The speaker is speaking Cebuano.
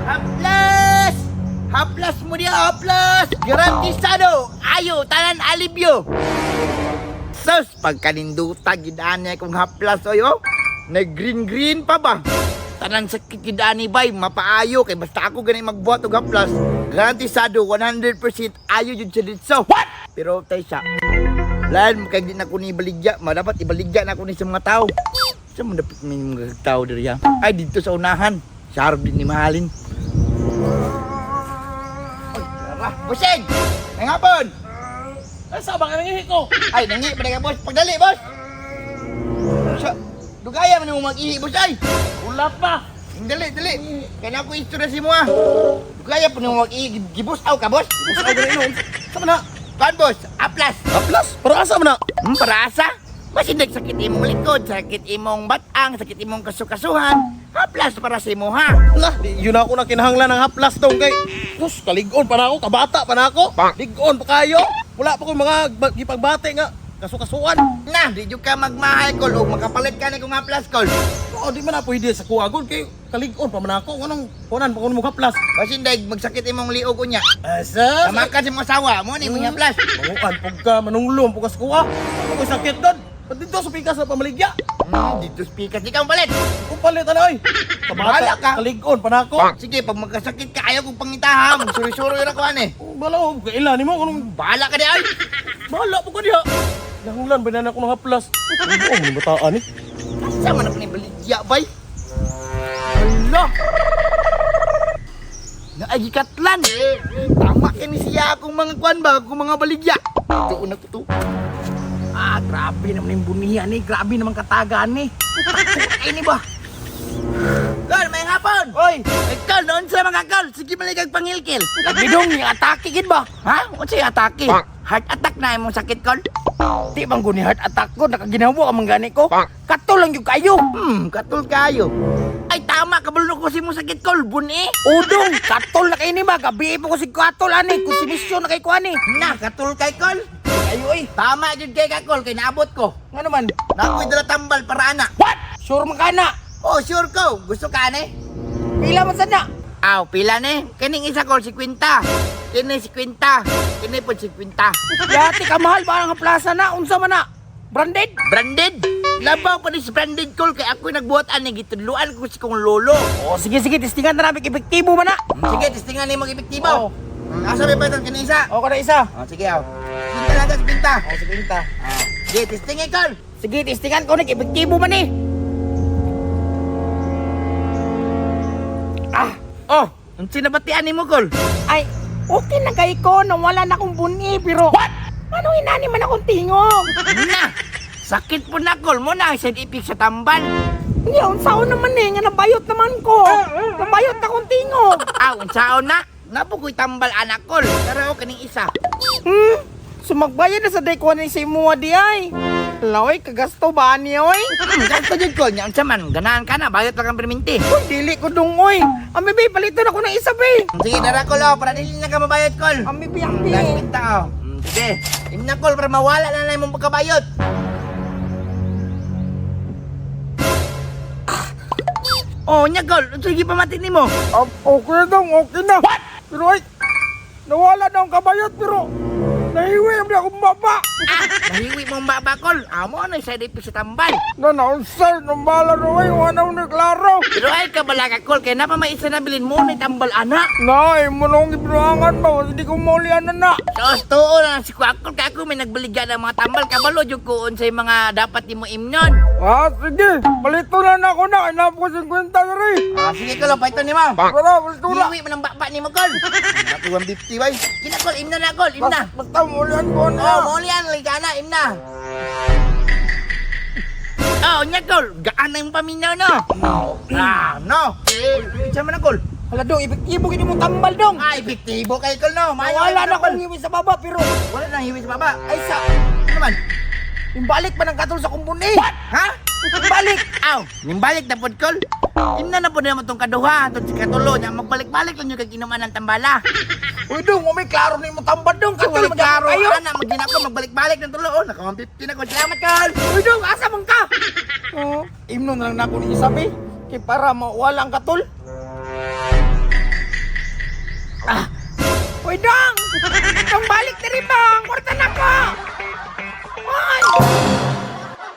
Haplas! Haplas mo diya, haplas! Garantisado! Ayo, tanan alibyo! Sus, pagkaninduta, gidaan niya kung haplas, oy, oh. Nag-green green pa ba? Tanan sakit gidaan ni bay, mapaayo kay basta ako ganay magbuhat og haplas. Garantisado 100% ayo jud sa ditso. What? Pero tay siya. Lain kay di na ko ni ibaligya, ma dapat ibaligya na ko ni sa mga tao. Sa mo dapat may mga tao diri ha? Ay dito sa unahan. Sharp din ni mahalin. Oy, tara. Busing! Nangapon! Ay, sa ba ka nangihi ko? Ay, nangi pa na ka, boss. Pagdali, boss. Sa, dugaya man mo mag-ihi, boss ay. Wala pa. Dali, dali. Kaya na ako istorya si mo ah. Dugaya pa nimo mag-ihi. Gibus aw ka, boss. Sa ka ganun. Sa man na? Kan, boss. Aplas. Aplas, para asa man na? Para asa? Masindag sakit imong likod, sakit imong batang, sakit imong kasukasuhan. Haplas para sa imo ha. Lah, di, yun ako na kinahanglan ng haplas dong kay. Sus, kaligon pa na ako, kabata pa na ako. Ligon pa kayo. Wala pa ko mga gipagbate nga kasukasuan. Na, di jud ka magmahal kol o makapalit ka ni kung haplas kol. Oo, di man na pwede sa kuwagon kay kaligon pa man ako. Anong kunan pa ko mo haplas? Masindag magsakit imong liog unya. Asa? Tama ka sa imong asawa, mo ni imong haplas. Manguan pug ka, manunglom pug ka sa kuwa. Ako sakit doon. Pag dito sa pikas na pamaligya. Dito speaker, di ka mapalit. Kung palit ano ay. Bahala Kabata, ka. kaligon pa na ako. Sige, pag magkasakit ka, ayaw kong pangitaha. Magsuri-suri ra ko ane. Oh, Bala, oh, kaila nimo anong Bahala ka di ay. Bahala po ka diha. Nahunglan ba na ako ng haplas? Ano ang bataan eh? Asa man ako ni baligya bay? Hala. Naagikatlan. Tama kini siya akong mga kwan ba, akong mga baligya. Ito una ko to. Ah, grabe naman yung bunihan ni. Grabe naman katagaan ni. Ay ni ba? Kol, may hapon. Oy, Ay, Kol, noon sa mga kol. Sige maligag pangilkil. lagi dong yung atake gid ba? Ha? Unsay atake? Heart attack na imong sakit, Kol? Di bang guni heart attack ko, nakaginawa ka man gani ko. Kato lang yung kayo. Katul kayo. Ay, tama, kabalo ko si mong sakit, Kol. Buni. Udong, katol na kayo ni ba? Gabi po ko si katol ani, kung si misyon na kay ko ani. Na, katul kay Kol. Kayo oy, Tama jud kay ka, Kol, kay naabot ko. nga naman. Nakoy dala tambal para ana. What? Sure man ka na. Oh, sure ko. Gusto ka ane? Pila man sana. Aw, pila ni? Kining isa kol 50. Kini 50. Kini po 50. Yati ka mahal ba ang plaza na? Unsa man na? Branded? Branded. Labaw pa ni si branded kol kay ako'y nagbuhat ani gitudluan ko si kong lolo. Oh, sige sige, testingan na namin epektibo man na. Sige, testingan nimo ang epektibo. Oh. Asa may paitan kini isa? O kada isa. Oh, sige aw. Pinta lang ta, pinta. O sige pinta. Ah. Sige, testingin kol. Sige, testingan ko nig epektibo man eh. Ah, oh, unsa nabatian nimo kol? Ay, okay na kay ko nang wala na akong buni pero What? Ano inani man akong tingog? Na. Sakit po na kol mo na ang side effect sa tambal. Hindi, unsaon naman eh, nga nabayot naman ko. Nabayot na akong tingog. Aw, unsaon na? Napo ko'y tambal anak kol. Pero kaning isa. Sumagbayad na sa day ko ni sa imuha di ay. Laway, kagasto ba ni oy? Gasto jud ko nya unsa man ganahan ka na bayot lang ang perminti. Uy, dili ko dong oy. Ami be, palitan ako ng isa be. Sige dara kol oh, para dili na ka mabayot kol. Ami be, ami. Last pinta oh. Sige. Imna kol para mawala na na imong pagkabayot. Oh, nya kol, sige pamati nimo. Okay dong, okay na. What? Pero ay, nawala na ang kabayot pero nahiwi ang akong baba. Ah, nahiwi mong baba kol. Amo ano side effect sa tambal. Na nausay, nambala na oy, wala na klaro. Pero ay kabala ka kol kay napa may isa na bilin mo na tambal ana. Nay, mo nang gibuangan ba? Hindi ko maulian na na. So, tuo na lang si Kwakol kay ako may nagbaligya ng mga tambal kabalo jud ko unsay mga dapat nimo imnon. Ah, sige. Palito na na ako na. Inap ko 50 na rin. Ah, sige kol, paito nimo. Pero, palito na. Hiwi man ang baba nimo kol. Naku 150 bay. Kina kol, imna na kol, imna. Basta maulian ko na. Oh, maulian lagi na, imna. Oh, nya kol, gaan na yung paminaw no. Ah, no. Unsa man na kol? Hala dong, epektibo gini mo tambal dong. Ah, epektibo kay kol no. Maayo Wala kay na kol. akong hiwi sa baba pero Wala nang hiwi sa baba. ay sa Ano man? imbalik pa ng katol sa kumbuni. What? Ha? Imbalik. Aw, nimbalik na pod kol. Imna na pod namo tong kaduha, tong si katulo nya magbalik-balik lang yung kag inuman ng tambala. Uy dong, may klaro ni mo tambal dong. Katol Katol magyapon klaro kayo. ana magina ko magbalik-balik ng tulo. Oh, naka 150 na ko. Salamat kol. Uy dong, asa man ka? Oh, imno na lang nako ni isa be. Kay para mawala ang katol.